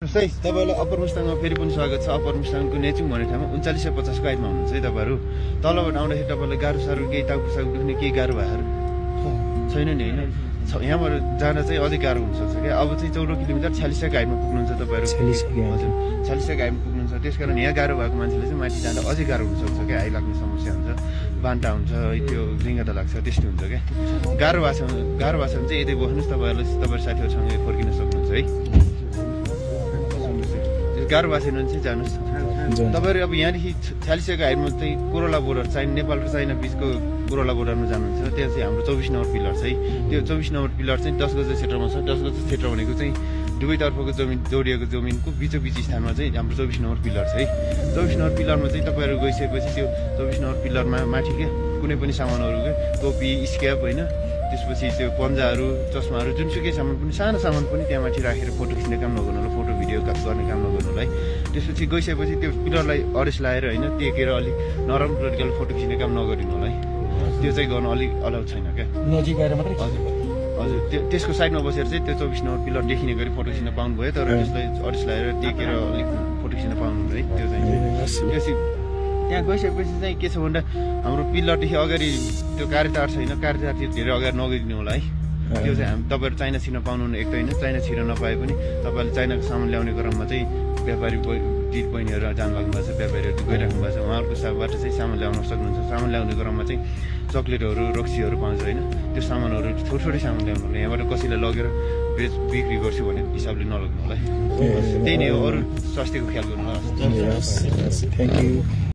तपाईलाई अप्पर मुस्ताङमा फेरि पनि स्वागत छ। अप्पर मुस्ताङको नेचुङ भन्ने ठाउँमा 3950 को हाइटमा हुनुहुन्छ है तपाईहरु। तलबाट आउँदाखेरि तपाईलाई गाह्रो साह्रो केही टाउको दुख्ने केही गाह्रो भएर छैन नि हैन। यहाँबाट जान चाहिँ अझै गाह्रो हुन सक्छ के। अब चाहिँ 14 किलोमिटर 46 को हाइटमा पुग्नुहुन्छ तपाईहरु। 46 हजुर 46 को हाइटमा पुग्नुहुन्छ। त्यसकारण यहाँ गाह्रो भएको मान्छेले चाहिँ माथि जाँदा अझै गाह्रो हुन सक्छ के। आइ लाग्ने समस्या हुन्छ, बान्टा हुन्छ, त्यो रिङ्गटा लाग्छ, त्यस्तो हुन्छ के। गाह्रो भएको छ भने चाहिँ यतै बस्नुस्। तपाईहरुले तपाईहरु साथीहरुसँग फर्किन सक्नुहुन्छ है। गाह्रो भएको छैन भने चाहिँ जानुस्। तपाईहरु अब यहाँदेखि 46 को हाइटमा चाहिँ कोरोला बोर्डर चाहिँ नेपाल र चाइना बीचको कोरोला बोर्डरमा जानुहुन्छ। त्यहाँ चाहिँ हाम्रो 24 नम्बर पिलर छ है। त्यो 24 नम्बर पिलर चाहिँ 10 गज क्षेत्रमा छ। 10 गज क्षेत्र भनेको चाहिँ दुवैतर्फको जमिन जोडिएको जमिनको बीचोबीच स्थानमा चाहिँ हाम्रो 24 नम्बर पिलर छ है। 24 नम्बर पिलरमा चाहिँ तपाईहरु गइसकेपछि त्यो 24 नम्बर पिलरमा माथि के कुनै पनि सामानहरु के टोपी स्क्याप हैन, त्यसपछि त्यो पन्जाहरु चस्माहरु जुनसुकै सामान पनि सानो सामान पनि त्यहाँ माथि राखेर फोटो खिच्ने काम नगर्नु होला, फोटो भिडियो गर्ने काम नगर्नु होला है। त्यसपछि गइसकेपछि त्यो पिलरलाई अरेस्ट लाएर हैन टेकेर अलिक नरम तरिकाले फोटो खिच्ने काम नगरिनु होला है। त्यो चाहिँ गर्न अलिक अलाउड छैन क्या। नजिक आएर मात्रै हजुर त्यसको साइडमा बसेर चाहिँ त्यो 24 नम्बर पिलर देखिने गरी फोटो खिच्न पाउनु भयो। तर त्यसलाई अरेस्ट लाएर टेकेर अलिक फोटो खिच्न पाउनु है। त्यो चाहिँ त्यहाँ गइसकेपछि चाहिँ के छ भन्दा हाम्रो पिलरदेखि अगाडि त्यो कार्यतार छैन, कार्यतारदेखि धेरै अगाडि नगइदिनु होला है। त्यो चाहिँ हामी तपाईहरु चाइना छिर्न पाउनुहुन्न। एक त हैन चाइना छिर्न नपाए पनि तपाईहरुले चाइनाको सामान ल्याउने क्रममा चाहिँ व्यापारी दिदी बहिनीहरु जान लाग्नु भएको छ, व्यापारीहरु गइराख्नु भएको छ। उहाँहरुको साथबाट चाहिँ सामान ल्याउन सक्नुहुन्छ। सामान ल्याउने क्रममा चाहिँ चक्लेटहरु रक्सीहरु पाउँछ हैन, त्यो सामानहरु थोरै सामान ल्याउनु होला। यहाँबाट कसैले लगेर बिक्री गर्छु भन्ने हिसाबले नलग्नु होला है। त्यही नै हो। अरु स्वास्थ्यको ख्याल गर्नु होला। Thank you.